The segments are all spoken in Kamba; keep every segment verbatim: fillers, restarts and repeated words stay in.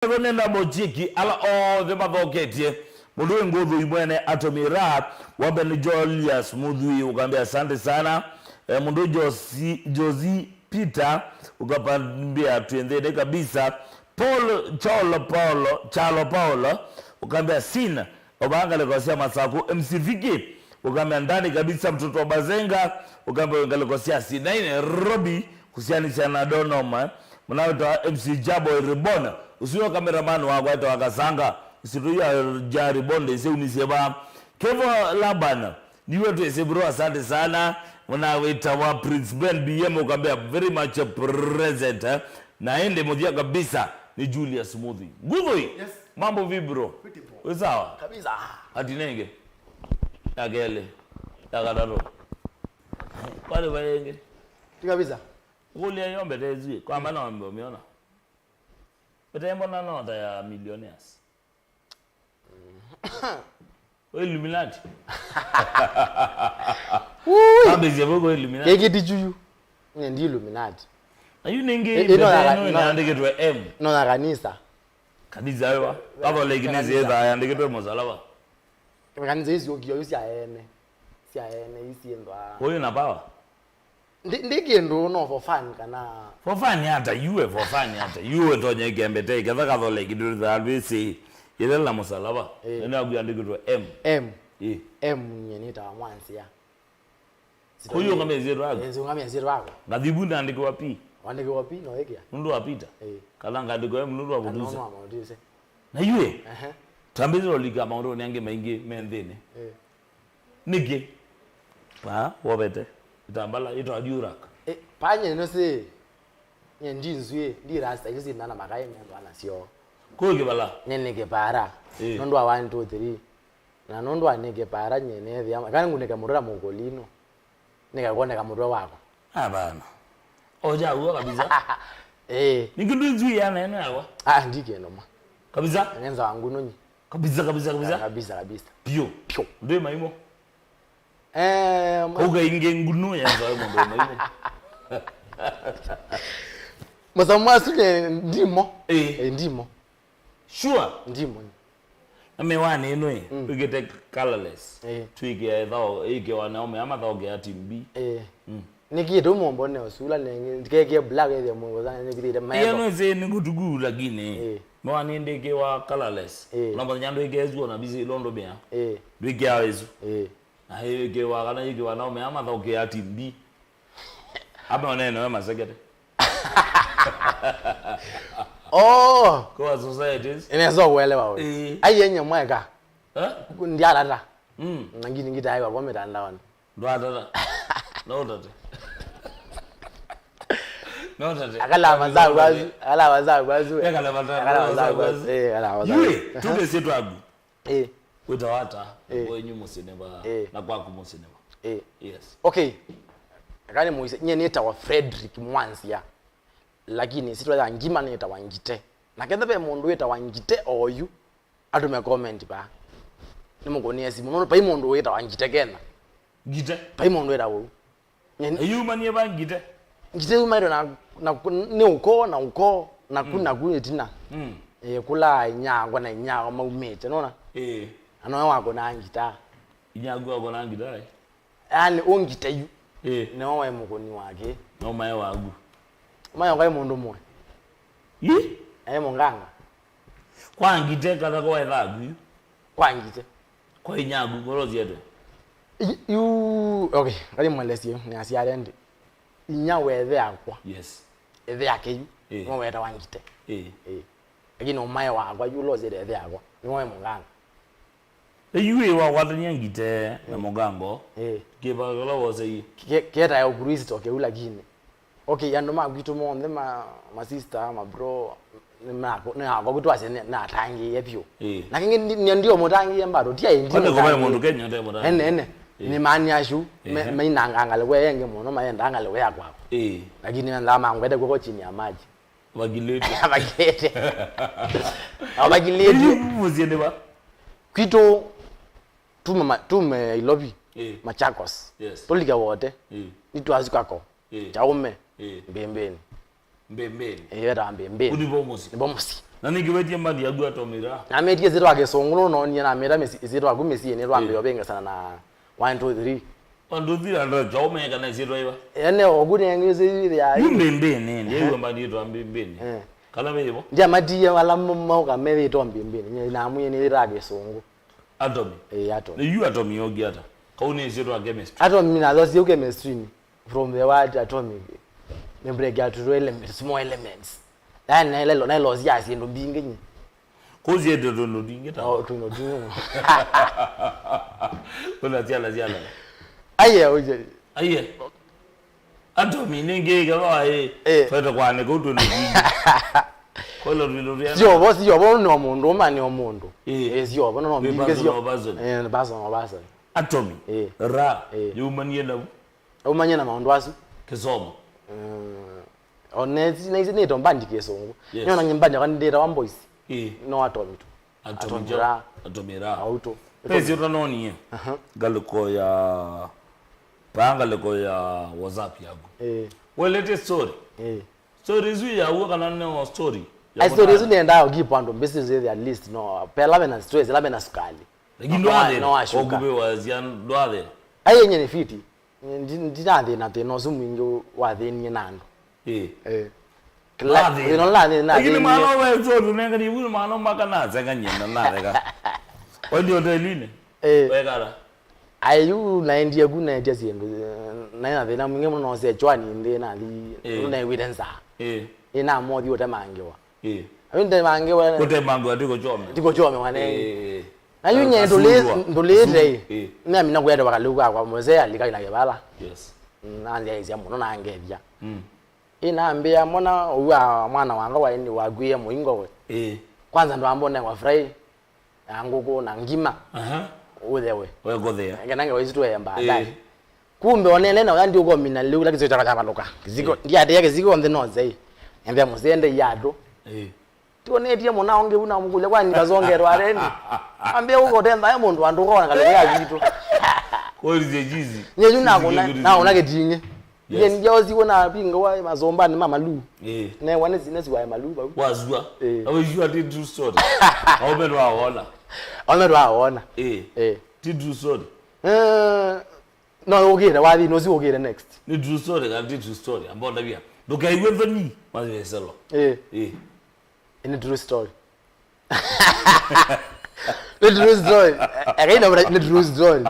Vo nenda mochieki ala othe mathoketye. Mũndũ wĩ ngũthũ imwene atomira, wambe nĩ Julius Muthui, ũkambĩa asante sana. Eh, mũndũ Josi, Josi Peter, ũkambĩa twĩ nthĩnĩ kabisa. Paul Cholo Paulo, Chalo Paulo, ũkambĩa sina. Ovaa ngalĩko sya Masaku, M C Viki, ũkambĩa ndani kabisa, mtoto wa Bazenga, ũkambĩa ngalĩko sya Sinai, Nairobi, kusianisya na Donoma, mnaweta M C Jabo Ribona, usiwe cameraman wakwa etawa Kasanga, isitu ya ja Ribonde, ise unisye ba. Kevo Laban, niwe twese bro, asante sana, mnaweta wa Prince Ben B M, ũkambĩa very much present, eh? Na ende mũthya kabisa ni Julius Muthi. Ngũthũi. Yes. Mambo vipi bro? Fiti bro. Wĩ sawa? Kabisa. Ati nenge. Ya kelĩ. Ya katatũ. Kwali vaenge. Ti kabisa. Kulia yombe tezi. Kwa maana wambe umeona. Betembo na nota ya millionaires. Illuminati. Wui. Pambe zie boko Illuminati. Keki ti chuyu. Nye ndi Illuminati. Na yu ningi. Eh, eh, no, mbete ya ĩno no, ĩnaandĩkĩtwe M. No ya kanisa. Kanisa ewa. Catholic nĩ kanisa. Ĩtha yandĩkĩtwe mũsalaba. Kanisa icio kio sya ene. Sya ene isi ndwa. Ũyũ na power. Ndi, ndi kĩndũ no for fun kana. For fun ata yuwe, for fun ata yuwe tonye kembete ketha Catholic ndũ thalwisi. Ile la mũsalaba. Eh. Nene aku yandĩkĩtwe M. M. Eh. M nye nĩtawa mwansia. Kũyũngamĩa ĩsyĩtwa yaku? Eh, siũngamĩa ĩsyĩtwa yakwa. Ngathivu ndaandĩkĩwa P. Wandĩkĩwa P, no wĩkĩa? Nũndũ wa Peter? Eh. Kana ngandĩkĩwa M nũndũ wa producer? Nũndũ wa producer. Na yuĩ? Ehe. Twambĩte ũlika maũndũnĩ angĩ maingĩ me nthĩnĩ. Eh. Nĩkĩ? Paa, wovete. Ĩtambala, ĩtwa Durak. Eh, paa nye nũsĩ. Nye ndi nzw'ĩ, ndi rasta, isu sindana makaĩ methwa nasyo. Kũĩ kĩvala? Nye nĩ kĩpara. Eh. Nũndũ wa one, two, three. Na nũndũ anĩke para nye nĩthĩa, kana ngunĩke mũtwe na mũkũlino. Nĩkakwoneka mũtwe wakwa. Hapana. Oja huo kabisa. Eh. Ningĩ ndwĩnzui ya nene yawa. Ah, ndikĩndũma. Kabisa? Ngenza wangu nunyi. Kabisa, kabisa, kabisa. Kabisa, kabisa. Pio. Pio. Ndwĩ maimo. Eh, ma- Kauga ingĩ ngunu yenza we mũndũ maimo. Mũsamu asu nye ndimo. Eh. Eh, ndimo. Sure. Ndimo. Na mĩwani ĩno ĩ, mm, twĩkĩte colorless. Eh. Twĩkĩa ĩthao, ĩkĩwa nao mea mathaũkĩa team B. Eh. Mm. Nĩkĩ tu mũmbone ũsula nengĩ, ndikeke black ĩthĩa mũndũ sana nĩkĩthĩte mayo. Ĩyo no ĩsĩ nĩ ngũtuku lakini. Eh. Mĩwani ndĩkĩwa colorless. Eh. Na mũthenya ndwĩkĩa ĩsu ona busy londo mea. Eh. Ndwĩkĩa ĩsu. Eh. Na ĩkĩwa kana ĩkĩwa nao mea mathaũkĩa team B. Ama onene we masekete. Oh! Kwa societies. Inaweza kuelewa wewe. Eh. Ai yenye mweka. Eh? Ndialata. Mm. Nangi ningi tayo kwa mitandaoni. Ndwatata. No utate. No utate. Akala mazao kwazi, akala mazao kwazi. Akala mazao kwazi. Eh, akala mazao kwazi. Yui, tuke sitwagu. Eh. Wĩtawa ata? Eh. Kwenyu mũsyĩ nĩ va? Eh. Na kwaku mũsyĩ nĩ va? Eh. Yes. Okay. Akani mũise, nye nĩtawa Frederick Mwanzia. Lakini sitwa ya ngima nĩtawa Ngite. Na ketha ve mũndũ wĩtawa Ngite oyu, atume comment va. Nĩmũkũnie simu. Nũndũ vai mũndũ wĩtawa Ngite Kenya. Ngite? Vai mũndũ wĩtawa ũu. Nĩ- Eyumanie va Ngite? Ngite yumaitwe na, na, nĩ ũkoo na ũkoo, na ku, mm, na ku ĩtina. Mm. Eh, kũla inyakwa na inyakwa maumĩte, nona? Eh. Na noe wakũnaa ngita. Inyaku wakũnaa ngita, eh? Yaani, ũngite yu. Eh. Nĩwe waĩ mũkũni wake. No mae waku. Mae waku aĩ mũndũ mwe. Yi? Aĩ mũnganga. Kwa Ngite kana kwa ethaku yu? Kwa Ngite. Kwa inyaku, kũlosya ĩtwe. I-, yu, okay, kali mwelesie, nĩ asiale ndi. Inya wa ĩthe yakwa. Yes. Ĩthe yake yu, eh, nĩwe wetawa Ngite. Eh. Eh. Lakini ũmae wakwa, yu ũlosete ĩthe yakwa, nĩwe mũnganga. Yu ĩ wakwatania Ngite na, eh, mũngango. Eh. Kĩva kĩla wosei? Ke-, ketae Ũkristo kĩu lakini. Okay, andũ ma kwitũ monthe ma, ma sister, ma bro, nĩ mako-, nĩ akwa kwitũ ase nĩ, natangĩie vyũ. Ĩĩ. Na kĩngĩ ndi-, nĩ ndio mũtangĩie mbado, ti aĩ ndio. Kwani kwa mũtangĩie. Mũndũ Kenya ũte mũtangĩie? Ene, ene. Ĩĩ. Nĩ maani acu, me-, ehe, mainanga ngalĩko ĩngĩ mũno, mayenda ngalĩko ya kwakwa. Ĩĩ. Lakini mendaa mangwete kuoko chini ya maji. Vakilĩtye. Vakilĩtye. Vakilĩtye. Ĩĩ, mũsyĩ nĩ va? Kwitũ, tume ma-, tume Nairobi, ĩĩ, Machakos. Yes. Tũlike wote. Ĩĩ. Nĩtwasukako. Ĩĩ. Kyaũme. Ĩĩ. Mbĩmbĩnĩ. Mbĩmbĩnĩ. Ĩĩ, wetawa Mbĩmbĩnĩ. Kũu nĩvo mũsyĩ? Nĩvo mũsyĩ. Na nĩkĩ wetie mbandi yaku Atomy Ra? Namĩtie ĩsyĩtwa ya Kĩsũngũ, nũnonie namĩta mĩsi-, ĩsyĩtwa yaku mĩsyĩnĩ, twambĩĩe ũvĩngĩsana na one, two, three. One, two, three, andũ kyaũ mekana ĩsyĩtwa ĩva? Ene oku nengĩsĩthĩa. Yu Mbĩmbĩnĩ, ndĩew'a mbandi yĩtwa Mbĩmbĩnĩ. Eh. Kana wĩvo? Ndiamatie ala mo-, mauka methĩtwa Mbĩmbĩnĩ. Nye namwie nĩyĩtaa Kĩsũngũ. Atomy. Eh, Atomy. Nĩ yu Atomy yokie ata? Kau nĩ ĩsyĩtwa chemistry. Atomy nathosie chemistry-nĩ. From the word atomic, nĩ break ya two element, small elements. Yani nailo, nailo sia syĩndũ mbingĩ nyi. Kũsiete tũndũ twingĩ ta. Oh, tũndũ twingĩ. Ũna syana, syana. Aye, uje. Aye. Atomy nĩngĩ ĩkava ĩ. Eh. Twete kwanĩka tũndũ twingĩ. Kwelo tũndũ twingĩ. Sio bo, sio bo no mũndũ, ũma nĩ o mũndũ. Eh. Eh, sio bo no mbingĩ sio. Personal person. Eh, personal person. Atomy. Eh. Ra. Eh. Yumanie na Aumanyie na maũndũ asu. Kĩsomo. Mm. O nesi, nesi nĩtwa mbandi Kĩsũngũ. Yes. Nĩona nyie mbandi yakwa ndĩtawa Boys. Ĩĩ. No Atomy tu. Atomy Atomy Ra. Ra. Atomy Ra. Auto. Pesi ũtanonie. Aha. Ngalĩko ya, paa ngalĩko ya WhatsApp yaku. Ĩĩ. Welete story. Ĩĩ. Story isu ya uo kana nĩ story? Ai, story isu nĩendaa ũkipa andũ busy at least, no. Pela mena stress, la mena sukali. Lakini no, ndwathĩna. No ashuka. Okupewa zia ndwathĩna. Ai, yenye nĩ fiti. Ndi-, ndinathĩna thĩna ũsu mwingĩ wathĩnie na andũ. Ĩĩ. Eh. Kĩla thĩna ũla nathĩnie. Lakini mwana ũwe so tunengani yu mwana mpaka nasenganyie na natheka. Wendi hotelinĩ? Eh. Wekala? Ayu naendie ku naetia syĩndũ. Eh, naĩ na thĩna mwingĩ mũno nose chwani nthĩ nathi. Eh. Nĩw'ĩte nzaa. Eh. Ĩnamothi ũtemangĩwa. Ĩĩ. Ayu nde mangĩ we. Kũtemangwa ndiko chome. Ndiko chome wane. Ĩĩ. Na yu nye ndũlĩ-, ndũlĩte ĩ. Ĩĩ. Nĩamina kwenda wakalĩu kwa mzee alika ina kĩvala. Yes. Mm, nandiaisya mũno na ngethya. Mm. Ĩnambĩa mwana ũwa mwana wanga wa ini wakuie mũingo we. Ĩĩ. Kwanza ndwambone wa fry. Ya ngũkũ na ngima. Aha. Ũthewe. Wekũthĩa. Ngenange waisi tueye baadaye. Ĩĩ. Kumbe onene na ũya ndiũkomina lĩu lakini chaka chavalũka. Kĩsiko, ĩĩ, ndiatĩa kĩsiko nthĩ no zei. Embea mũsende yatũ. Ĩĩ. Tuonetie mũna ũngĩ una mũkule kwa nikazongerwa reni. Ambia ũko tenda ya mũndũ andũ kona kale ya vitu. Kwa hiyo jizi. Nyeju na kona, na ona kĩting'ĩ. Yes. Ye ndio siku na pinga wa mazombani mama lu. Eh. Ne wane zine siwa ya malu ba. Wazua. Eh. Awe you are the true story. Au bado waona. Ona waona. Eh. Eh. The true story. Eh. No, okay, na wathi no si okay next. Ni true story ka the true story. Ambao ndabia. Ndukaiwe thoni. Mazi selo. Eh. Eh. Ni true story. Ni true story. Akaina ni true story.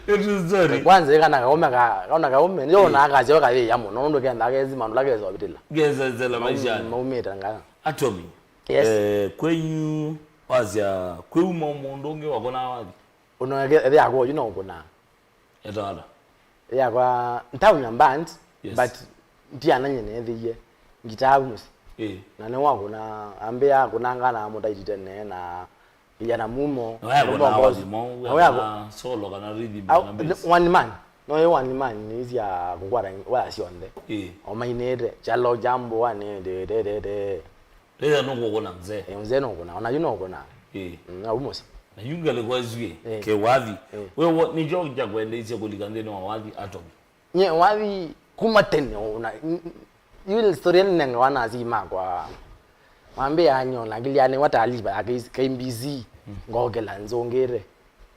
Ni true story. Kwanza kana kaume ka, kana kaume ndio na akaje wakaye ya mũno ndo kenda kezi mandu lake zo bitila. Geza zela maisha. Maumita ngana. Atomy. Yes. Eh, kwenyu wazia kweuma mũndũ ũngĩ wakona wathi. Uno ethĩa kwa you know kuna. Etala. Yakwa ntaumya band, yes, but ndiana nye neethĩie ngitaa mũsyĩ. Eh. Na nĩ wakũna, ambĩa akũnanga na mũtaiti tene na Iliana Mumo. Na waya kũna wathi mo, na waya kũna solo kana rhythm kana bass. One man. No ye one man nĩ cia kũkwata waya syonthe. Eh. O mainĩte, chalo jambo one, de, de, de, de. Rĩrĩa nũkũkũna mzee. Eh, mzee nũkũna, ona yu nũkũna. Eh. Mm, au mũsyĩ. Na yu ngalĩko ĩsu ĩ, eh, ke wathi. Eh. We wo, nĩkyo kya kwendeisye kũlika nthĩnĩ wa wathi Atomy. Nye wathi kuma tene, ona, n-, n-, yu story ĩno nĩnengawa na asyai makwa. Mambĩa nyona, ngilianĩwa taarifa ya K-, K B C, mm, ngokela nzũngĩte.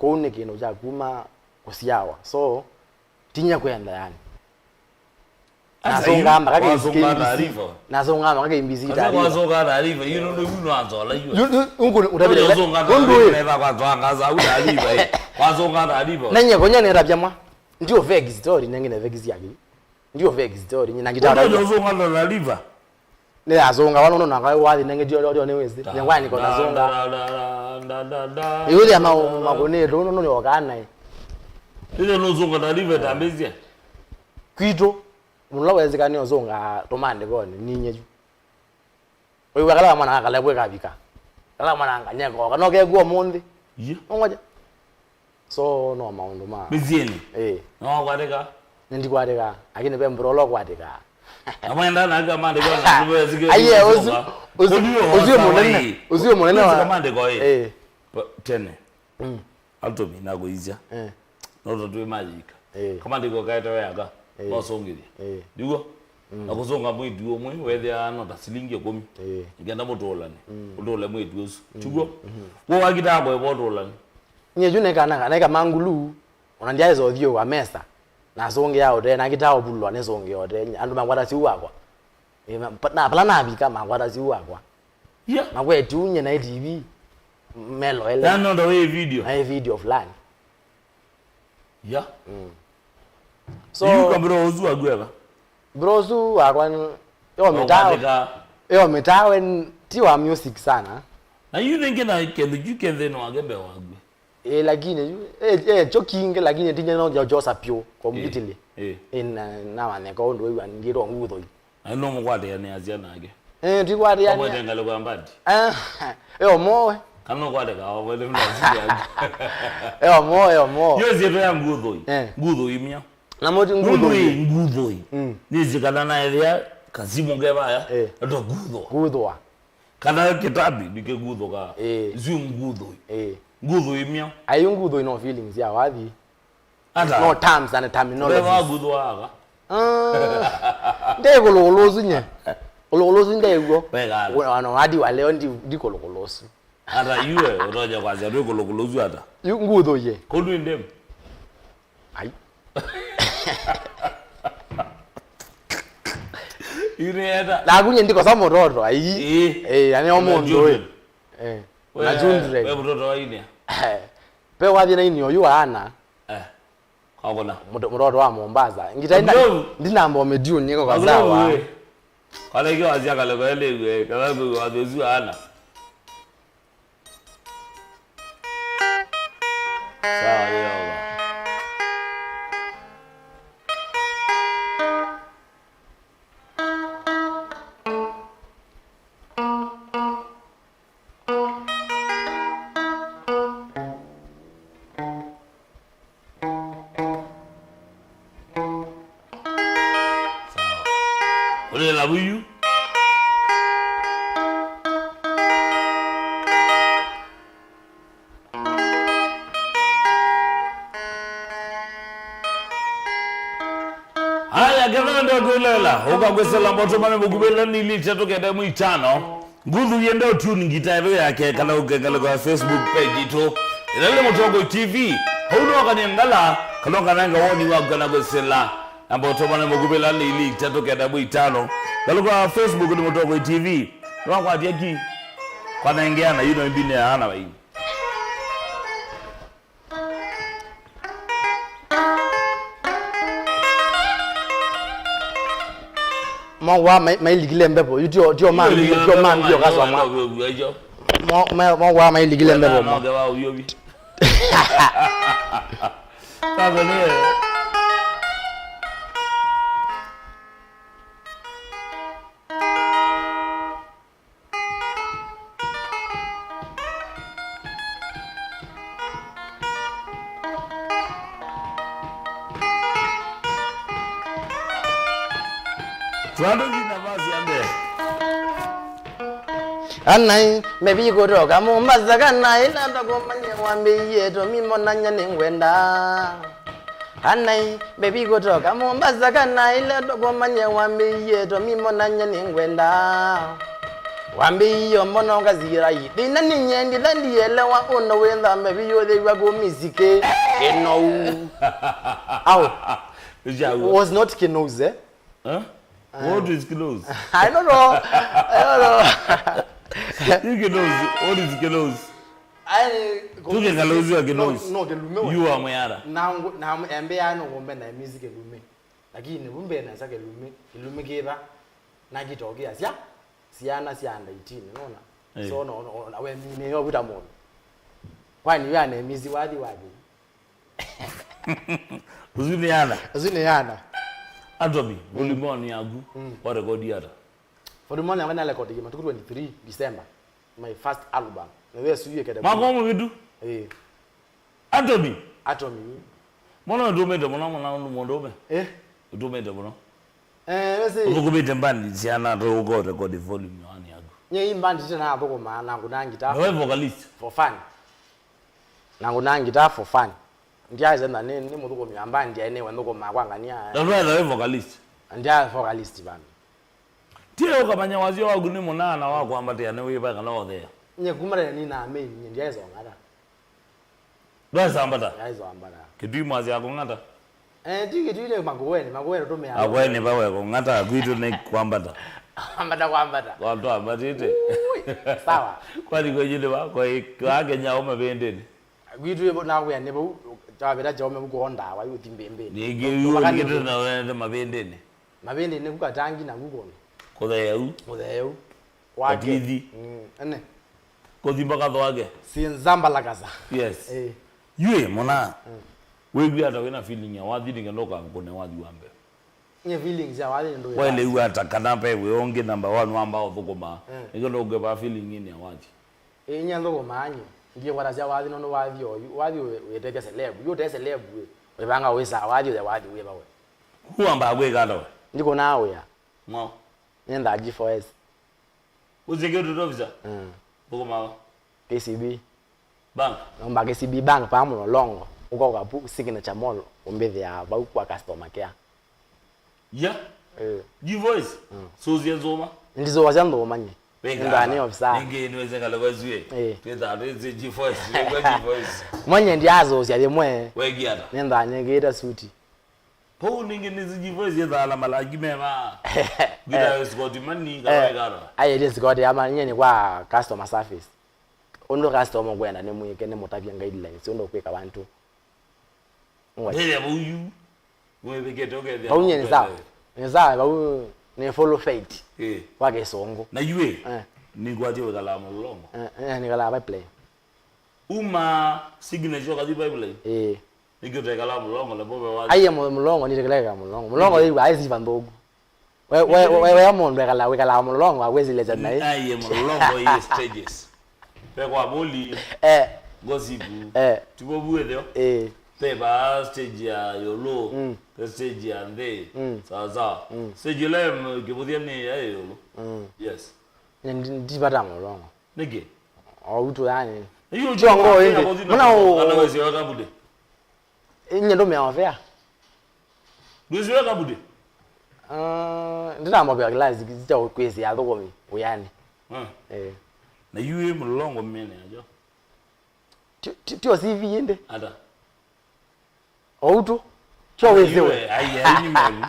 Kũu nĩ kĩndũ kya kuma kũsyawa. So, tinya kwenda yani. Nasonga mpaka K B C. Nasonga mpaka K B C taarifa. Nasonga taarifa, you know, you know, anzola you. Yu, yu, ungu utabile. Undu taarifa, kwa zanga za taarifa. Nasonga taarifa. Nanye konya ne tabia mwa. Ndio fake story, nangi na fake yake. Ndio fake story, nyina ngitara. Undu nasonga taarifa. Nĩ asonga wano no nanga wathi nenge dio dio nĩ wezi. Nĩ wani kona songa. Iwe ya mau makone ndo no no kana. Ile no songa taarifa tambezia. Kwitũ, mũla wezĩkanie ũsũngaa tũmaandĩkonĩ, ninye yu. Wĩw'a kala mwana kakalevwe kavika. Kala mwana nganyeko, kana ũkekua ũmũnthĩ. Ye. Nongoja. So, no maũndũ ma. Mĩsyĩnĩ? Ĩĩ. No wakwatĩka? Nĩndikwatĩka. Lakini ve mbura ũla ũkwatĩka. Amwenda na aka maandĩko na nduwe zike. Aiye, ũsu, ũsu, ũsu mũnene. Ũsu mũnene wa. Maandĩko ĩ. Ĩĩ. Tene. Mm. Atomy nakũisya. Eh. No tũtwĩ mayĩka. Eh. Kama ndiko kaete weyaka. Eh. Nosũngĩthya. Eh. Nĩguo? Mm. Na kũsũnga mwĩĩtu ũmwe, wethĩaa no ta silingi ĩkũmi. Ĩĩ. Nĩkenda mũtũũlane. Mm. Ũtũũle mwĩĩtu ũsu. Mm. Chuo. Mm-hmm. Wo wakitaa kũeva ũtũũlane. Nyie yu neka na, neka mangulu, ona ndyaĩsa ũthiũũka mesa, nasũngĩa ũtee, nakitaa ũvulwa nĩsũngĩa ũtee, andũ makwata siu wakwa. Ĩ, ma-, pa-, na pala navika, makwata siu wakwa. Yeah. Makweti unye na T V, meloele. Na no ndo wĩ video. Na video fulani. Yeah. Mm. So, you can bro ũsu agweva. Bro ũsu wakwa n-, yo mĩtawe. Yo mĩtawe n-, ti wa music sana. Na you think na kĩndũ kĩu kĩthĩno wake mbee waku. Eh, lakini yu, eh, eh, kyo kingi, lakini tinye no njo josa pyo completely. Eh. Eh, na, na waneka ũndũ wĩwa ngirwo nguthoi. Na no mũkwatĩanĩasya nake. Eh, tikwatĩanĩa. Kamwete ngalĩko ya mbandi. Ah, yo mowe. Kana ũkwatĩka wawele mna sisi yangu. Yo mowe, yo mowe. Yo zieto ya nguthoi. Eh. Nguthoi mia. Na moti nguthoi. Nguthoi. Mm. Nĩsĩ kana naethĩa kasimu ngevaya. Eh. Ndo nguthoi. Nguthoi. Kana kĩtambi nĩkĩnguthũkaa. Ĩĩ. Isu nguthũi. Ĩĩ. Nguthũi mya. Ayu nguthũi no feelings ya wathi. Ata? No terms and terminologies. Wewe waguthũaga. Ah, nde kũlũkũlũ ũsu nye. Kũlũkũlũ ũsu nde w'o. Wega. Wana wadi wa leo ndi, ndi kũlũkũlũ ũsu. Ata iwe ũtonya kwasya ndwĩ kũlũkũlũ ũsu ata? Yu nguthũie. Kũndũ ndem. Ai. Irieta. Naku nye ndikosa mũtoto, ai. Ĩĩ. Eh, yani o mũndũ ũyũ. Eh. Na children. We mũtoto wa inia. Pe wathi na ini oyu ana. Eh. Kwakona. Mũtoto wa Mombasa. Ngita ina. Ndinambo mediu niko kwa sawa. Kale kwa zia kale kwa ile we. Kala kwa wathi ana. Sawa, Yeova. Sawa. Ũlĩla vuyu. Haya, kethwa ndekwĩlela, ũka kwĩsĩla mbotoma nĩ mũkuvĩla nili tatu kenda mwitano. Nguthu yenda ũtune ngita ĩtũ yake kana ũkengalĩko ya Facebook page itũ. Ĩla nĩ Mũtongoi T V. Hau nokanie ngala, kana ũkanenga woni waku kana kwĩsĩla. Namba ũtũmane mũkuvĩla nĩ ili itatũ kenda mwĩ itano. Ngalĩko ya Facebook nĩ Mũtongoi T V. Nĩwakwatya ki? Kwanengeana, yu no imbine ya ana vai. Mwa mai-, mailikile mbepo, yu tio, tio mambi, tio mambi okasoma. Mwa, mwa, mwa mailikile mbepo, mwa. Tanzania. Twandũki nafasi ya mbee. Anaĩ, mbevi kũtoka Mombasa, kana ĩla tũkũmanya wambĩie tũmimonanya nĩngwenda. Anaĩ, mbevi kũtoka Mombasa, kana ĩla tũkũmanya wambĩie tũmimonanya nĩngwenda. Wambĩie mbona ũkasira ithĩna nĩnyendi la ndielewa ũndũ wĩtha mbevi yũthĩw'a kũ miziki kĩnou. Au. Was not kĩnou, eh? Huh? What is close? I don't know. I don't know. You can know what is close. Ai, tuke kalozi wa kinozi. No, no, kĩlume we. You are Mayara. Na ngu-, na embe ya no ngombe na music kĩlume. Lakini vumbe na sa kĩlume, kĩlume kĩva. Na kĩtokea sya, siana sya under eighteen, unaona? Eh. So no, no, no, we mine yo vuta mũndũ. Kwani we ana music wathi wathi? Ũsu nĩ ana. Ũsu nĩ ana. Atomy, mm, volume one yaku, mm, wa record ata? Volume one yakwa na record ya matuku twenty-three December. My first album. Na we suye kete. Mwaka ũmwe vitu? Eh. Atomy. Atomy. Mbona ũtũmĩte mũno, mũno, mũndũ ũme? Eh? Ũtũmĩte mũno. Eh, wese. Ũtũkũmĩte mbandi siana tũko record volume one yaku. Nye hii mbandi tena nathũkũma na nguna ngita. Na we vocalist? For fun. Na ngũnaa ngita for fun. Ndyaĩse na nĩ, nĩ mũthũkũmi wa mbandi, aĩ nĩwe nthũkũmaa kwa ngania. Na ndwaĩtha wĩ vocalist? Na ndya vocalist vandũ. Tie ũkamanya wasyo waku nĩ mũnana wa kwambatĩa nĩ wĩva kana ũthea. Nye kuma tene nĩ na main, nye ndyaĩsa ũng'ata. Ndwaĩsa ambata? Ndyaĩsa ambata. Kĩtui mwasya kũng'ata? Eh, ti Kĩtui nĩ Makueni, Makueni tũmĩa. Akweni vawe kũng'ata, kwitũ nĩ kwambata. Ambata kwambata. Kwa twambatĩte. Ui, sawa. Kwani kwenyu nĩ va, kwa Kenya uma vĩndĩnĩ? Gwitũ ĩvo nakwĩa nĩ vau twavĩta kyaũme vu kũondaa wai ũthi mbĩmbĩnĩ. Nĩngĩ yu ũlikĩte na wende mavĩndĩnĩ. Mavĩndĩnĩ ku katangi na ku kũndũ. Kũtheeu. Kũtheeu. Wake. Katithi. Mm, ene. Kũthi mpaka thwake. Sinzambalakasa. Yes. Eh. Yue mona. Mm. Wĩw'e ata wĩna feeling ya wathi nĩkenda ũkakũne wathi wa mbee. Nye feelings ya wathi nĩ ndũ. Waĩle wĩw'a ata kana ve wĩ ũngĩ number one wamba ũthũkũma. Mm. Nĩkyo ndũngĩva feeling ĩnĩ ya wathi. Ĩ, inya nthũkũmaa nyie. Ndiĩkwata sya wathi nũndũ wathi oyu, wathi wĩ- wĩtethya celeb. Yu ũte celeb wĩ. Wĩvanga wĩsaa wathi ũya wathi wĩva we. Wambaa kwĩka ata we? Ndikũnaa wĩa. Ng'o. Nyendaa G four S. Ũsye kĩu tũtũ officer? Mm. Thũkũmaa. K C B. Bank. Naomba K C B Bank paa Mũlolongo. Ũkoka pu Signature Mall ũmbĩthĩa vau kwa customer care. Ya. Eh. G four S. Mm. Sũsya nzũma. Ndisũasya nzũma nye. Ndaa nĩ ofisa. Ningĩ nĩweze kale kwa zue. Eh. Twĩthaa twĩsĩ G four S, kwa G four S. Mwenye ndiasũsya yĩmwe. Wegiata. Nĩ ndaa nyĩngĩte suti. Pou ningĩ nĩ G four S yĩthaa na malangi meva. Ngita escort mani kana kana. Aye escort ya mani nye nĩ kwa customer service. Ũndũ customer ũkwenda nĩ mwĩke, nĩ mũtavye guidelines ũndũ ũkwĩka vandũ. Ngwa- Ndĩthĩa vau yu. Mwĩvĩkĩte ũkethĩa. Vau nye nĩ sawa. Nĩ sawa, vau nĩ full faith. Eh. Wa kĩsũngũ. Na yu ĩ. Eh. Nĩngwatie wĩkalaa Mũlolongo. Eh, eh, nĩkalaa pipeline. Uma Signature ũkathi pipeline. Eh. Nĩkĩ ũtekala Mũlolongo na vove wa. Aiye Mũlolongo nĩtekeleka Mũlolongo. Mũlolongo yĩwa aisiva nthũku. We we we we mũndũ ekala wĩkala Mũlolongo akwĩsilĩsya naĩ. Aiye Mũlolongo iye stages. Pe kwa Muli. Eh. Ngosipu. Eh. Tivo vuetheo. Eh. Pe ba stage ya yolo. Mm. Pe stage ya nde. Mm. Sawa sawa. Mm. Stage ile kivudhia ni ya yolo. Mm. Yes. Ndivata Mũlolongo. Nĩkĩ? O utu yani. Hiyo chongo ende. Mwana o. Anawezi weka bude. Inye ndo meovea. Ndwĩsĩ weka bude? Ah, ndinamwambia kila zita kwĩsĩ athũkũmi uyani. Ah. Eh. Na yu ĩ Mũlolongo mene ajo. Ti ti o C V ĩndĩ. Ata? Outu. Tio wĩsĩ we. Ai ai ni mevu.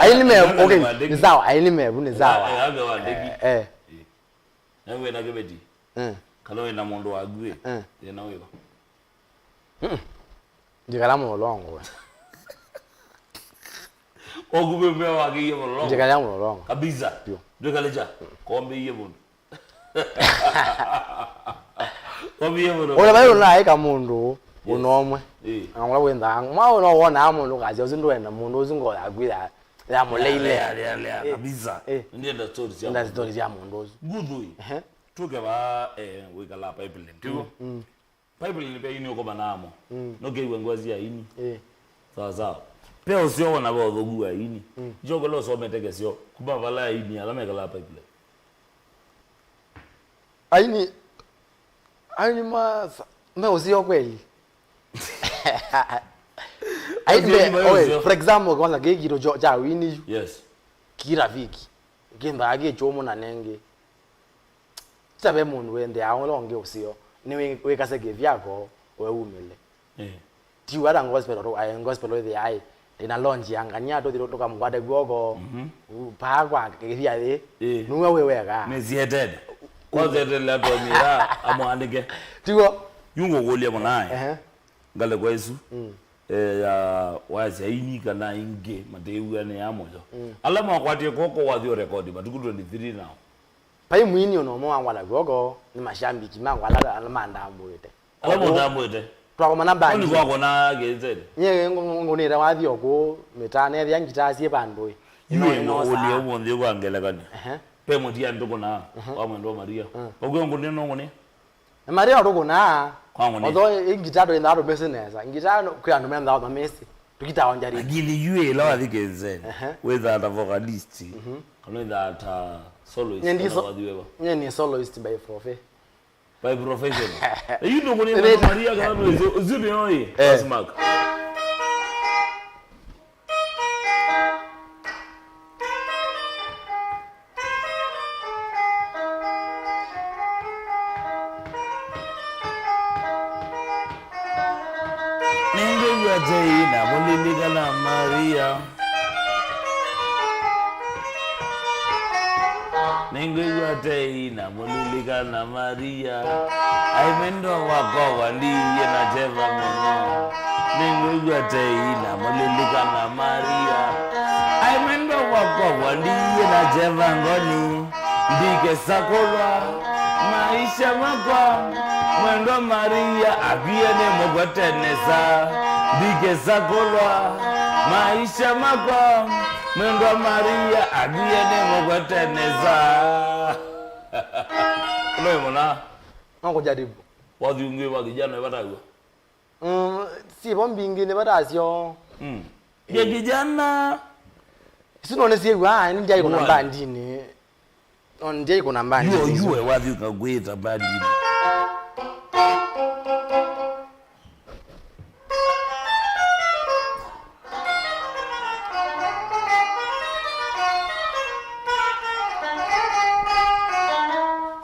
Ai ni mevu. Okay. Ni sawa. Ai ni mevu ni sawa. Eh, eh. Na wĩ na kĩveti. Mm. Kana wĩ na mũndũ waku ĩ. Mm. Thĩna wĩva? Mm. Njikala Mũlolongo we. Oku vĩvĩa wakĩie Mũlolongo. Njikala Mũlolongo. Kabisa. Pio. Ndwĩkale kya. Kombĩie mũndũ. Kombĩie mũndũ. Ũla vai ũnaĩka mũndũ ũna ũmwe. Eh. Na ũla wĩnthaa. Mwa ũna wonaa mũndũ kasya ũsu ndwenda mũndũ ũsu ngoo yaku ya ya mũleile. Lea, lea, lea, eh, kabisa. Eh. Ndienda stories ya. Nda stories ya mũndũ ũsu. Nguthui. Ehe. Tuke va, eh, wikala pipeline. Tigo? Mm. Pipeline pe ini uko banamo. Mm. No ke wengwa zia ini. Eh. Sawa sawa. Pe usio wana ba uthugu wa ini. Mm. Jogo lo so meteke sio. Kuma vala ini ala mekala pipeline. Aini aini ma me usio kweli. Aini me, for example, kwanza kiki to cha wini. Yes. Kira viki. Kĩnthaa kĩ kyũmũ na nengĩ. Sita ve mũndũ wendeaa ũla ũngĩ ũseo, nĩ wĩ- wĩkase kĩvyako, we umĩle. Eh. Ti wata gospel tu, ai gospel wĩthĩa ai, ndĩna launch ya ngania tũthi tũkamũkwate kw'oko, u- paa kwa kĩthia thĩ, eh, nĩwe wĩ wega. Nĩsietete. Kwanza etele atonyera amwandĩke. Tigo. Yu ngũkũlya mũnaĩ. Ehe. Ngalĩko ĩsu, mm, eh, ya wasya aini kana aingĩ matĩĩw'anĩa mũyo. Mm. Ala makwatie kw'oko wathi ũrekodi matukũ twenty-three nao. Vai mwini ona ũmwe wangwata kw'oko, nĩ mashambiki mangwa ala, ala mandambũĩte. Ala ũkũ- mũtambũĩte. Twakoma na bandi. Kwani kwakona kĩtene? Nye ngũ- ngũ- ngũnĩte wathi ũkũ mĩtaa nethĩa ngitaa syĩ vandũ ĩ. Yu ĩno ĩno ngũkũlya saa. Ũmũnthĩ kwa ngelekany'o. Ehe. Pe mũtia ndũkũnaa, mhm, wa mwendwa Maria. Mm. Ũkwĩa ngũnĩa no ngũnĩa? Na Maria ũtũkũnaa. Kwa ngũnĩa. Although ĩ ngita twĩndaa tũmĩsĩ nesa. Ngita kwĩ andũ mendaa mamĩsĩ. Tũkitawa njari. Lakini yu ĩla wathi kĩnzeni. Ehe. Wĩthaa ta vocalist. Mhm. Kana wĩthaa ta soloist. Nye ndi kana so- wathi wĩva? Nye nĩ soloist by profe- By profession. Yu ndũkũnĩa na Maria kana ndwĩsĩ, ũsu nĩ oĩ. Eh. Pass mark. Nĩngwĩw'a tei na mũlilikana Maria. Nĩngwĩw'a tei na mũlilikana Maria. Ai mwendwa wakwa wandiie na kyeva mũno. Nĩngwĩw'a tei na mũlilikana Maria. Ai mwendwa wakwa wandiie na kyeva ngoni. Ndikesa kũlwa maisha makwa, mwendwa Maria akw'ĩe nĩmũkwete nesa. Ndikesa kũlwa maisha makwa, mwendwa Maria akw'ĩe nĩmũkwete nesa. Ũloi mũna. No kũjaribu. Wathiungiwe wa kijana ĩvataw'a. Mm, sivo mbingĩ nĩ vatasyo. Mm. Ya kijana. Isu no nĩsyĩw'aa, nĩ ndiaĩ kũna mbandinĩ. No ndiaĩ kũna mbandinĩ. Yuo, yuo, wathiũka kwĩta mbandinĩ.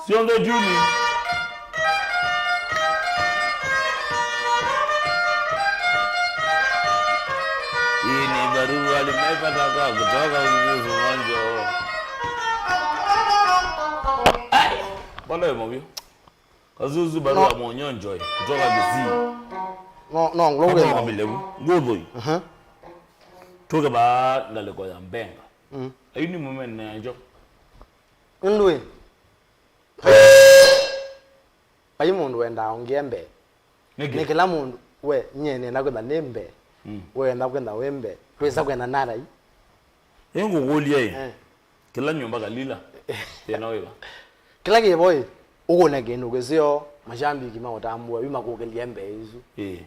Syonthe tuni. Hii ni barua limepata kwa kutoka Mzuzu Mwanjo. Ai, mbona yo mobio? Kazuzu barua Mwanjo kutoka Kisii. No, no, ngulongo ĩno. Ngũthoi. Aha. Tuke ba ngalĩko ya mbenga. Mm. Ayu nĩ mũmene njo. Ndui. Vai mũndũ wendaa ũngĩ e mbee. Nĩkĩ? Nĩ kĩla mũndũ we nyie nenda kwenda nĩ mbee. Mm. We wenda kwenda wĩ mbee. Twĩsa kwenda narai. Ĩ ngũkũlya ĩ. Eh. Kĩla nyũmba kalila. Thĩna wĩva? Kĩla kĩvo ĩ. Ũkũne kĩndũ kĩseo, mashambiki maũtambũa, yu makũkĩlye mbee isu. Ĩ.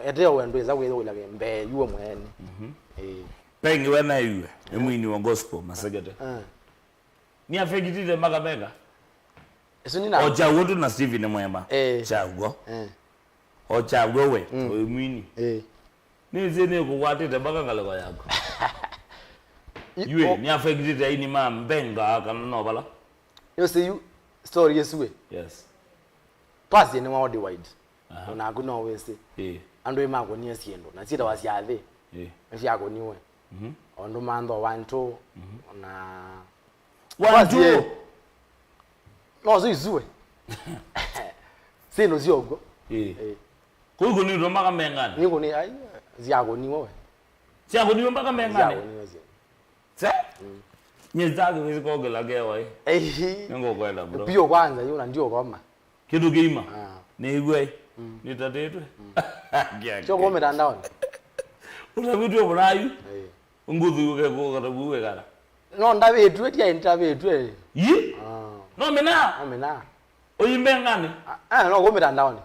Eteo we ndwĩsa kwĩthũkĩla mbee yuo mwene. Mhm. Ĩ. Pengi we naiwe, nĩ mwini wa gospel, masekete. Eh. Nĩ affectĩte mpaka meka. Isu nĩ na. O Kyaw'o tu na Stephen Mwema. Eh. Kyaw'o. Eh. O Kyaw'o we, mm, ũyũ mwini. Eh. Nĩsĩ nĩ kũkwatĩte mpaka ngalĩko yaku. Yue, o- nĩ affectĩte aini ma mbenga kana no vala. Yose yu story yesu we. Yes. Twasye nĩ wa Worldwide. Aha. Onaku no wĩsĩ. Ĩĩ. Andũ ĩmakũnie syĩndũ, na syĩtawa syathĩ. Ĩĩ. Nĩsyakũniwe. Mhm. Ondũ mantho wantu, mhm, na Wantu. Kwasye. No, so isue. Syĩndũ syokw'o. Ĩĩ. Ĩĩ. Kũu kũnĩtwe mpaka mengane. Nĩkũni, ai, syakũniwe we. Syakũniwe mpaka mengane. Syakũniwe syo. Se? Mm. Nyie sitaki wĩsĩ kokĩla kewa ĩ. Ei. Nĩngũkwenda, bro. Pio kwanza, yu na ndio koma. Kĩndũ kĩima. Ah. Nĩw'ai. Mm. Nĩtatĩtwe. Mm. Kyo kwa mitandaoni. Ũtavĩtwe mũrayu. Eh. Ngũthu ũkekũkata kuwekana. No ndavĩtwe, tia ndavĩtwe. Yi? Ah. No mina? No mina. Ũyimbengani? Ah, ah, no kwa mitandaoni.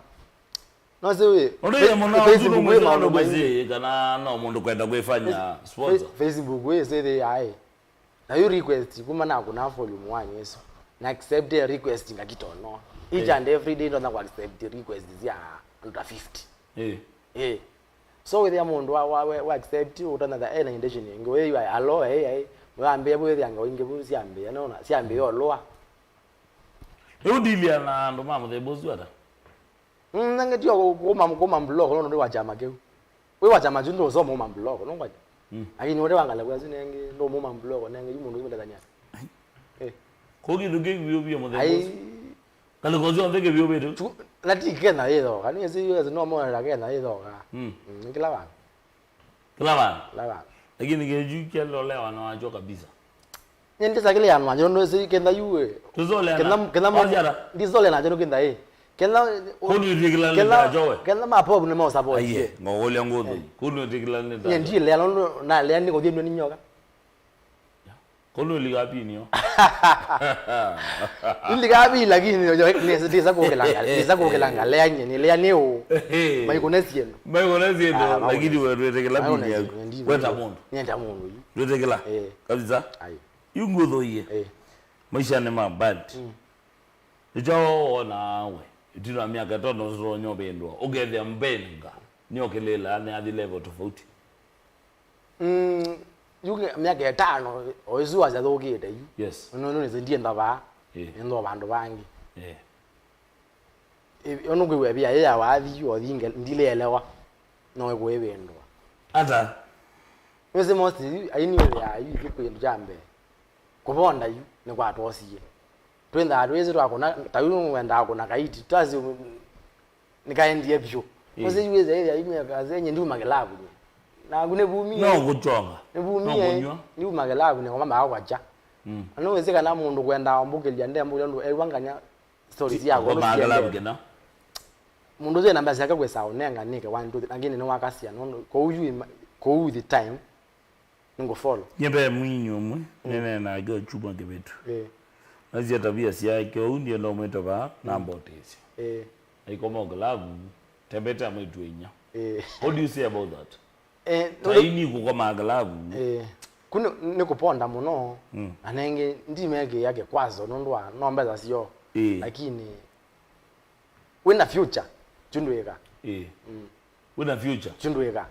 No sĩ wĩ. Ũndũ ye mũno Facebook wĩ maũndũ maingĩ. Kana no mũndũ kwenda kwĩfanya sponsor. Face-, Facebook wĩ sĩ thĩ yaĩ. Na yu request kuma nakũna volume one ĩsu. Na accept request ngakitono. Each, eh, and every day ndona ku accept request sya andũ ta fifty. Eh. Eh. So wĩthĩa mũndũ wa, wa, wa, wa accept ũtanatha ena intention ĩngĩ. Wĩ yu alo, eh, eh. Mwambie wĩthĩa ngao ingĩ vu syambia, nona, syambia oloa. Rĩu ndilia na andũ ma mũthemba ũsu ata? Mm, nenge tio kuma, kuma block, no, no, wa kyama kĩu. Wĩ wa kyama kĩu ndũsoma uma block, no ngwanya. Mm. Lakini ũte wangala kwa zine ngi ndo muma block, nenge yu mũndũ ũmĩtethania. Ai. Eh. Kũu kĩndũ kĩvyũvie mũthemba ũsu. Ai. Ngalĩko syonthe kĩvyũvĩte. Tu, na ti Kenya ĩthoka, nĩ ĩsĩ U S no mona Kenya ĩthoka. Mm. Mm, nĩ kĩla vandũ. Kĩla vandũ. Kĩla vandũ. Lakini kĩu kyalolewa na wacho kabisa. Nye ndisakĩlĩanwa nje nũndũ ĩsĩ kenda yu ĩ. Tũsolea na. Kenda, kenda mo-, wasiara. Ndisolea na nje nũkenda ĩ. Kenda, kũnũ ĩtĩkĩlanĩte kenda, na Joe. Kenda ma pop nĩ ma support. Aiye, ngokũlya ngũthũ. Eh. Kũnũ ĩtĩkĩlanĩte na Joe. Nye ndilea nũndũ nalea nĩ kũthĩnwa nĩ nyoka. Kũnũ ĩlika pini yo. Ĩlika pini lakini yo, nĩ ndisa kũkĩlanga, ndisa kũkĩlanga lea nye, nĩ lea nĩ ũ. Maikũne syĩndũ. Maikũne syĩndũ, ah, lakini we ndwĩtĩkĩla pini yaku. Weta mũndũ. Nyenda mũndũ yu. Ndwĩtĩkĩla. Eh. Kabisa. Ai. Yu ngũthũie. Eh. Maisha nĩ ma bad. Mm. Nĩkyo wonaa we, ĩtina wa myaka ĩtano ũtonya ũvĩndũa, ũkethĩa mbenga nĩokĩlĩla nĩ athi level tofauti. Mm, yu ke-, myaka ĩtano, o ĩsu wasya thũkĩte yu. Yes. No, no, nĩsĩ ndienda vaa. Eh. Nĩndũ vandũ vangĩ. Eh. Ĩ, yo nũkwĩw'a ĩvia yĩ ya wathi, othi nge-, ndileelewa. no ĩkũĩvĩndũa. Ata? Nĩwĩsĩ most yu, aini wĩthĩaa yu ithyĩ kwĩ kĩndũ kya mbee. Kũvonda yu nĩkwatwosie. Twĩnthaa twĩsĩ twakũna, ta yu wendaa kũna kaiti, twasĩ nĩkaendie vyũ. Ĩĩ. Nĩwĩsĩ yu wĩthĩa ĩthĩa yu mĩaka senye ndiuma kĩlavu nye. Naku nĩvumie. No kũchonga. Nĩvumie. No kũnywa. Ndiuma kĩlavu nye, kwa mama wakwa kya. Mm. Na nĩwĩsĩ kana mũndũ kwendaa ũmbũkĩlya ndembũkĩlya ũndũ ewangania stories ya kũndũ kĩlavu kĩna. Mũndũ ũsu ena mbesa syake kwĩsa ũnenga nĩke one, two, three, lakini nĩwakasya, nũndũ kũu yu ima-, kũu the time, nĩngũfollow. Nye ve mwinyi ũmwe, mm, nene nake ũkyumwa kĩvĩtu. Eh. Nasya tabia syake, ũu ndienda ũmwĩte vaa, mm, nambotĩsya. Eh. Aikoma kĩlavu, tembete amwĩtu inya. Eh. What do you say about that? Eh, ta nũndũ ini kũkomaa kĩlavu. Eh. Kũu nĩ, nĩ kũponda mũno, mm, na nengĩ ndimekĩĩa kĩkwazo nũndũ wa no mbesa syoo. Eh. Lakini wĩna future, kyundwĩka. Eh. Mm. Wĩna future? Kyundwĩka.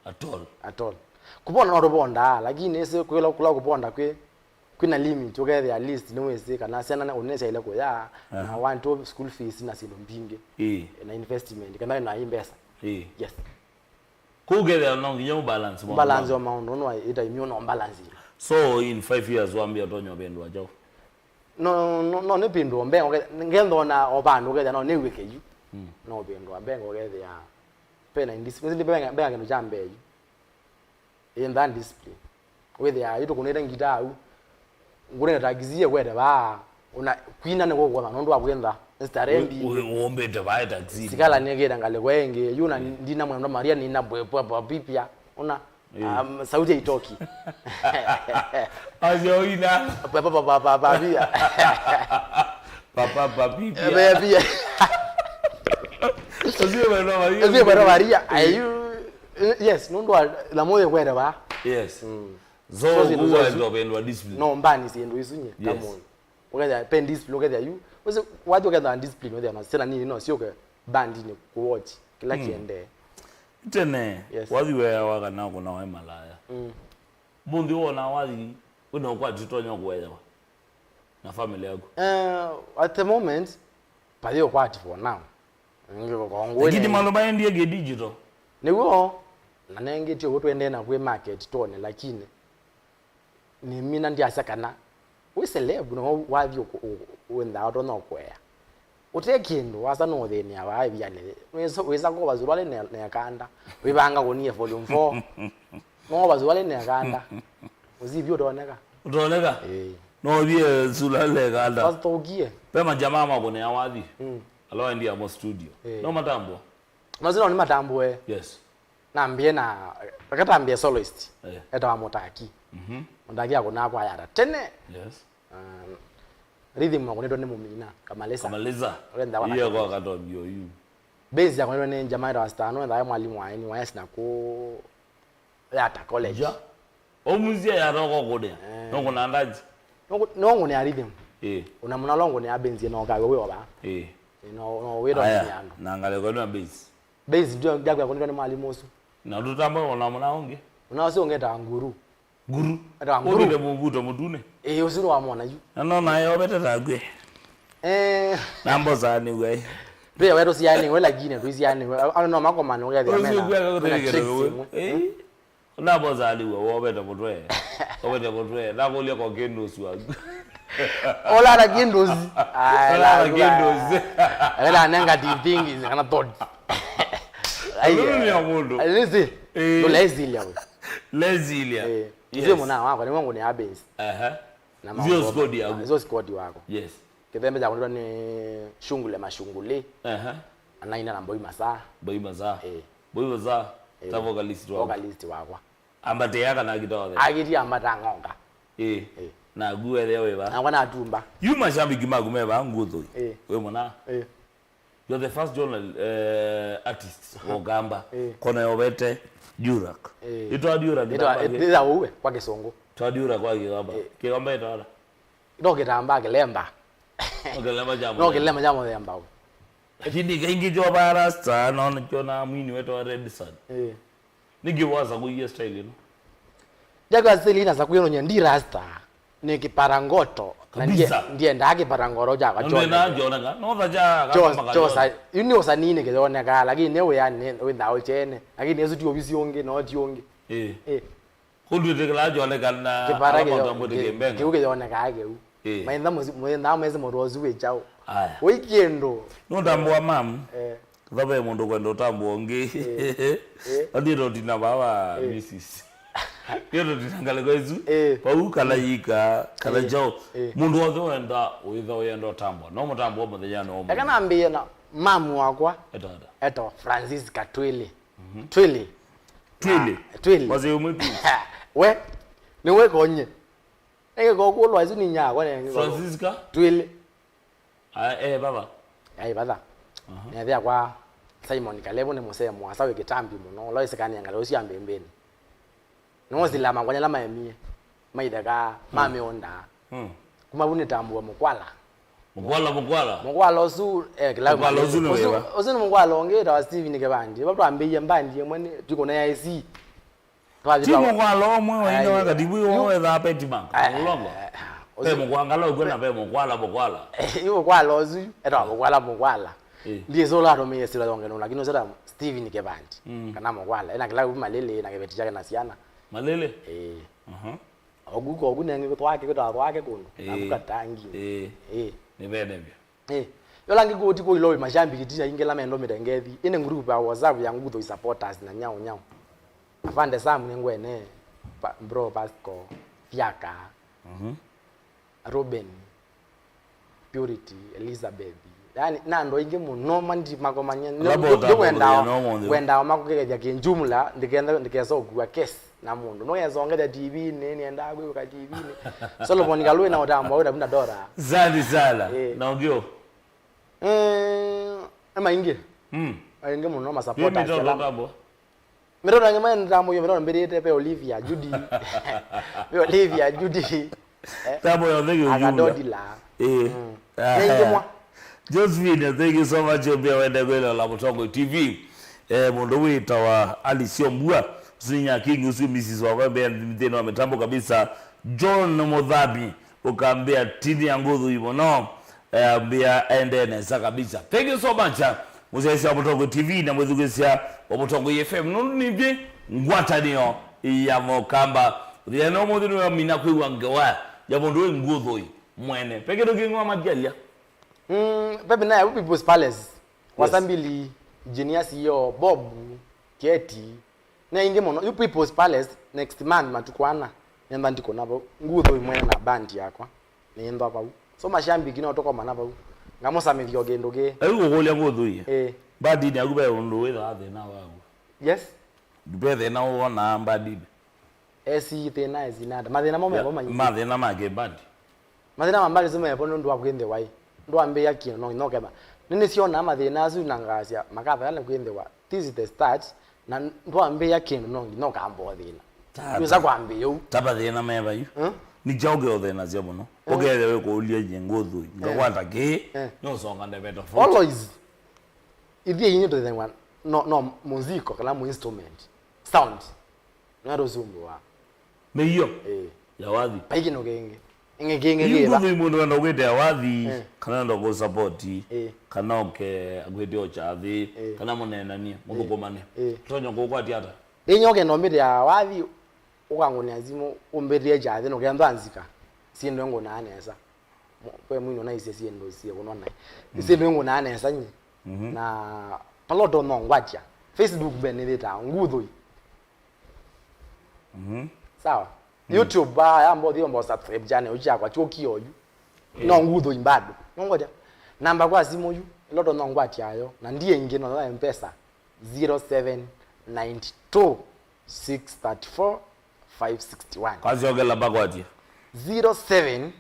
At all? At all. Kũponda no tũpondaa, lakini ĩsĩ kwĩla kũla kũponda kwĩ, kwĩna limit, ũkethĩa at least nĩwĩsĩ kana syana ũnĩsyaile kũya, aha, na one two school fees na syĩndũ mbingĩ. Ĩĩ. Na investment, kana wĩna mbesa. Ĩĩ. Yes. Kũu kethĩa no nginya ũbalance maũndũ. Balance maku. Wa maũndũ, no ĩta imio no balance. So in five years wambia ũtonya ũvĩndũa kyaũ? No, no, no nĩ vĩndũa mbengo, ngenthona o vandũ ũkethĩa no nĩw'ĩke yu. Mm. No vĩndũa mbengo ũkethĩa. Pena indiscipline, nĩsĩ mbenga, mbenga kĩndũ kya mbee yu. Ĩntha discipline. Wĩthĩa yu tũkũnĩte ngita au. Ngũnĩte taxi ĩkwete vaa. Ona kwina nĩ kũkũtha nũndũ wa kwĩntha. Nĩ starehe mbi. Ũ-, ũ-, ũmbĩte vaa taxi. Sikala nĩkĩte ngalĩko ĩngĩ. Yu na ndina mwendo Maria nina bwe, bwe, bwe, pipia. Ona, ĩĩ, um, sauti haitoki. Acio ina. Bwe, bwe, bwe, bwe, bwe, pia. Papa, papi, pia. Pia, pia. Acio mwendo Maria. Acio mwendo Maria. Ayu, yes, nũndũ wa, na mũyĩ kwete vaa. Yes. Mm. So, so, syĩndũ ũu syosu waendwa discipline. No mbani syĩndũ isu nye, yes, ta mũndũ. Ũkethĩa, pe discipline, ũkethĩa yu. Ũsĩ, wathi ũkethĩa discipline, ũthĩa no, syana nini no syũke bandinĩ kũwatch kĩla, mm, kĩendee. Tene, yes, wathi weawa kana kũna waĩ malaya. Mm. Mũnthĩ wona wathi, wĩna ũkwati ũtonya kũeawa na family yaku? Eh, at the moment, pathi ũkwati for now. Lakini maũndũ maendie kĩ digital. Nĩw'o, na nengĩ ti ũu twendee na kwĩ market tuone, lakini nĩmina ndyasya kana wĩ celeb no wathi ũku-, ũ-, wĩnthaa ũtonya ũkũea. Ũte kĩndũ, wasa no ũthĩnĩa vaa ĩvianĩ. Wĩsa, wĩsa kova suruali ne, ne kanda. Wĩvanga kũnie volume four. No kova suruali ne kanda. Ũsivi ũtoneka. Ũtoneka? Ĩĩ. No ũvie suruali ne kanda. Wasitũkie. Ve majamaa makũnĩa wathi. Mm. Ala waendie mo studio. Ĩĩ. No matambwa. Mazina nĩ matambwe. Yes. Nambie na, reke tambie soloist. Eh. Etawa Mutaki. Mhm. Mutaki akũnaa kwa yata tene. Yes. Um, rhythm makũnĩtwe nĩ Mũmina, Kamalisa. Kamalisa. Ũrĩa nthakwa na iye kwa Kamalisa. Katombio yu. Bass yakũnĩtwe nĩ jamaa etawa Stano, ethawa mwalimu wa N Y S na ku Yata College. Ja. Omusia yata ũkokũnĩa. Eh. No kũna ndaji. No kũ-, no ngũnĩa rhythm. Eh. Ona mũna lo ngũnĩa bass no kawe wĩ oba. Eh. Eh, no, no wĩ ndo. Aya, andũ. Na ngalĩko ĩno ya bass. Bass ndio ndio yakũnĩtwe nĩ mwalimu ũsu. Na tũtamba ona mũna ũngĩ. Mũna ũsu ũngĩ ta Nguru. Nguru. Etawa Nguru. Ũmbĩte mũvuto mũtune. Ĩĩ, ũsu nĩwamwona yu. Na no naye ovete takw'e. Eh. Na mbosa nĩwe. Pia wetu sianiwe, lakini tu sianiwe. Ano no makomano ũkethĩa. Ũsu mena, kweka mena kũtũrĩkĩra tricks ũwe. Imwe. Eh. Na mbosa nĩwe wovete mũtwe. Ovete mũtwe. Na kũlya kwa kĩndũ ũsu waku. Ola na kĩndũ ũsu. Ai, ola na kĩndũ ũsu. Ola na negative thinking kana thoughts. Ai, ũlũlũ nĩ ya mũndũ. Ai, nĩsĩ. Eh. Ndũlesilia we. Lesilia. Eh. Yes. Ndio mwana wako, ni wangu ni Abens. Aha. Na ndio maũndũ squad yaku. Ndio squad wako. Yes. Kĩthembe kyakũnĩtwe nĩ Shungule Mashungule. Aha. Anaina na Mboi Masaa. Mboi Masaa. Eh. Mboi Masaa. Eh. Ta vocalist wako. Vocalist wakwa. Ambatea kana akita othe? Akĩti ambata ng'oka. Eh. Eh. Na guethe wĩva? Nakwa natumba. Yu mashabiki maku meva nguthu. Eh. We mwana. Eh. You're the first journal, eh, artist wa Ugamba. Eh. Kona yovete Durak. Eh. Itwa Durak. Itwa, itwa uwe kwa Kisungu. Twa Durak kwa Kigamba. Eh. Kigamba itwala. No kitamba kilemba. No kilemba cha. No kilemba cha muthemba u. Lakini kaingi jo barasta no ncho na mwini wetu wa Red Sun. Eh. Nĩkĩ wasakuie style ĩno? Ndakwa style ĩno nasakuie no ndi rasta. Nĩ kĩparangoto. Na ndie- Kabisa. Ndiendaa kĩparangoto kyakwa. Na ndwenda kyoneka. Kyoneka. No tha kya Kyos- kama kyosa- kayona. Yu nĩ ũsanii nĩ kĩyonekaa, lakini nĩ wĩanĩ wĩthaa ũkyene. Lakini ĩsu ti ovisi ũngĩ, no ti ũngĩ. Eh. Eh. Kũndwĩtĩkĩla kyonekana. Kĩpara kĩyo- kĩu kĩyonekaa kĩu. Eh. Maitha mũsi- mũthendaa mesi mũndũ ũsu wĩ kyaũ. Aya. Wĩ kĩndũ. Nũtambũa mamu. Eh. Thobe mũndũ kwenda ũtambũa ũngĩ. Eh. Eh. Athiĩ totina baba Eh. Missus. Ndio tũtina ngalĩko isu. Eh. Pau kana yika, kana Eh. Kyaũ. Eh. Mũndũ wothe wenda ũitha ũyenda ũtambũa. No mũtambũa mũthenya no. Eka nambĩĩe na mamu wakwa. Etata. Etwa Francis Katwili. Mhm. Twili. Twili. Ah, Twili. Wazee umwe Twili. We, nĩ we konye. Eke kokũlwa isu ni nyakwa nenge. Francisca? Twili. Ah, eh, baba. Ai, baba. Aha. Nethĩa kwa Simon Kalevu nĩ mũsee mũasa wĩ kĩtambi mũno, ũla wĩsĩkanĩa ngalĩko sya mbĩmbĩnĩ. Nĩwosĩlaa makwanya ala maemie, maitheka, ma Mm. mĩũnda. Mm. Kuma vu nĩtambũa mũkwala. Mũkwala, mũkwala. Mũkwala ũsu, eh, kĩla Mũkwala ũsu nĩ ũsu, wĩva? Ũsu nĩ mũkwala ũngĩ wĩtawa Steven Kĩvandi. Ĩvo twambĩie mbandi ĩmwe nĩ twĩkũna ya A C. Twathi Ti twa- mũkwala ũmwe wa ina Ai, wa katibu yu- wethaa peti bank. Ai, Mũlongo. Ai, Pe ũsu- mũkwangala ũkw'o na pe mũkwala, mũkwala. Yu mũkwala ũsu, etawa mũkwala, mũkwala. Eh. Ndiĩsĩ ũla atũmĩie sila yongeno, lakini ũsu etawa Steven Kĩvandi. Mm. Kana mũkwala. Ena kĩla kuma lili na kĩveti kyake na syana. Malele? Eh. Mhm. Ogu kogu nenge twake kwĩtawa twake kũndũ. Na Eh. Kukatangi. Eh. Eh. Nĩ vene vyo. Eh, yola ngĩkũti kũilwa wĩ mashambiki ti aingĩ ala mendo mĩtengethi. Ĩnĩ group ya WhatsApp ya Ngutho supporters na nyau nyau. Afande Sam nĩ ngwene, pa, bro Pasco, Thiaka, Mhm. Ruben, Purity, Elizabeth. Yaani, na andũ aingĩ mũno mandi makomanyia. Ala botambo Ndio wendaa, mũthenya no mũndũ. Wendaa makũkethya kĩnjumla, ndikenda, ndikesa ũkua case. Na mũndũ nũyesongethya T V-inĩ, nĩendaa kwĩw'ĩka T V-inĩ. Solomon Kalũĩ na ũtambwa wĩ Tabitha Dora. Asante sana. Eh. Na ũngĩ ũ? Eh, nĩ maingĩ. Mm. Maingĩ mũno masupporters Mimi ndo ala. Ũtambwa. Mĩtona ngĩ maĩ nĩtambũie, mĩtona mbĩrĩte, ve Olivia, Judy. Ve Olivia, Judy. Eh? Tabo ya thegi Agadodila. Eh. Mm. Ah. Nĩ ingĩ mwa. Josephine, thank you so much. Pia wende kwĩlola Mũtongoi T V. Eh, mũndũ wĩtawa Alice Ombua. Usinya King, usi Missus wakwa, mbea nthĩnĩ wa mĩtambo kabisa. John Mũthami, ũkambĩa tini ya ngũthũ ivo no. Eh, mbĩa ende nesa kabisa. Thank you so much. Ah, mũsyaĩsya wa Mũtongoi T V na mwĩthukĩsya wa Mũtongoi F M. Nũndũ nĩtwĩ ngwatanĩo ya Mokamba. Thĩna ũmũnthĩ nĩwamina kwĩw'a ngewa ya mũndũ wĩ ngũthũi mwene. Pe kĩndũ kĩngĩ wamatyalia? Mm, pepe naye, People's Palace. Yes. Wasambili, Engineer C E O, Bob, Keti. Nĩ aingĩ mũno. Yu People's Palace, next month, matukũ ana, nenda ndikũna vau. Ngũthũi mwene na band yakwa. Nĩndwa vau. So mashambiki no tũkomana vau. Ngamũsamĩthya o kĩndũ kĩ. Ayu kũkũlya ngũthũi. Eh. Bandinĩ yaku ve ũndũ wĩthaa thĩna waku? Yes. Ve thĩna wonaa bandinĩ? Esi thĩna, esi nada. Mathĩna mo mevo maingĩ. Mathĩna ma kĩmbandi. Mathĩna ma mbandi sio mevo nũndũ wa kwĩnthĩwa ĩ. Ndwambĩĩa kĩndũ no nginya ũketha. Nĩnĩsyonaa mathĩna asu na ngasya, makatha nĩ kwĩnthĩwa. This is the start. Na ndwambĩĩa kĩndũ no nginya ũkamba ũthĩna. Tata. Ndwĩsa kwambĩĩa ũu. Tata thĩna meva yu. Hmm? Nĩ kyaũ kĩũthĩnasya mũno? Eh. Ũkethĩa wĩkũlya nyie ngũthũi. Eh. Ngakwata kĩ? Eh. Nũsonga ndeve tofauti. Always. Ithyĩ inĩ tũthĩnwa no, no muziko kana mu instrument. Sound. Nĩatũsumbũaa. Mĩio. Ĩĩ. Ya wathi. Vai kĩndũ kĩngĩ. Ĩngĩ kĩngĩ. Yu kĩva? Ngũthũi mũndũ wenda kwĩtea wathi, eh, kana wenda kũsapoti, eh, kana oke akwĩte o kyathĩ, eh, kana mũneenanie, eh, mũthũkũmane. Eh. Tonya kũkwatya ata? Ĩnyoke ndombĩte ya wathi, ũkangũnĩa simũ, ũmbĩtĩe kyathĩ, nũkenda nzika. Syĩndũ ngũnaa nesa. Mo-, we mwini ũnaisye syĩndũ syĩkũnwa naĩ. Mm. Syĩndũ ngũnaa nesa nyie. Mhm. Na paloto no ngwatya. Facebook be nĩthĩtaa ngũthũi. Mhm. Sawa. Mm. YouTube ba ya mbothi ombo subscribe channel uchi yakwa chuki oyu. Eh. No ngũthũi bado. No ngwatya. Namba kwa simu yu. Loto no ngwatya yo. Na ndiye ingi no M-Pesa. Zero seven nine two six thirty-four five sixty-one. Kwasyokela bakwatie. Zero seven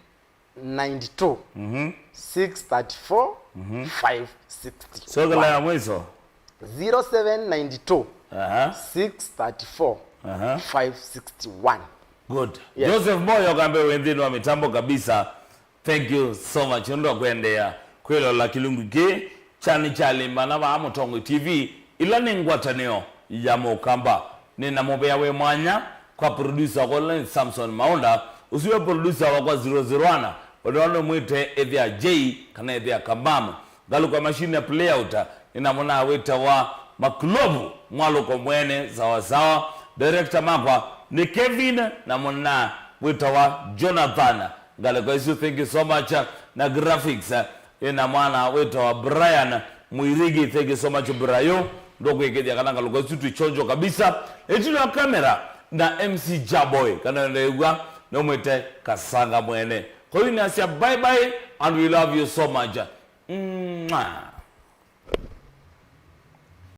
nine two, mhm, six thirty-four, mhm, five sixty-one. Syokela ya mwiso. Zero seven nine two, aha, six thirty-four, aha, five sixty-one. Good. Yes. Joseph Moyo kambe wĩ nthĩnĩ wa mĩtambo kabisa. Thank you so much. Nũndũ wa kũendeea kwĩlola kĩlungu kĩĩ kya Nĩ Kyalĩmbana vaa Mũtongoi T V, ĩla nĩ ngwatanĩo ya Mũkamba. Nĩ na mũvea wĩ mwanya kwa producer wakwa ũla nĩ Samson Maũnda, Ũsu we producer wakwa zero zero one, ũndũ nĩmwĩte ĩthĩa J kana ĩthĩa Kamam. Ngalũko ya machine ya playout, nĩ namũna wĩtawa Maklovu, mwalũko mwene, sawa sawa. Director makwa nĩ Kevin, namũna wĩtawa Jonathan. Ngalĩko isu, thank you so much. Na graphics, eh, ĩna mwana wĩtawa Brian Mwirigi, thank you so much, Brayo. Ndũkwĩkĩthya kana ngalĩko isu twĩ chonjo kabisa. Ĩtina wa kamera na M C Jaboy, kana ndeew'a nũmwĩte Kasanga mwene. Kwa hiyo nasya bye bye and we love you so much. Mwah.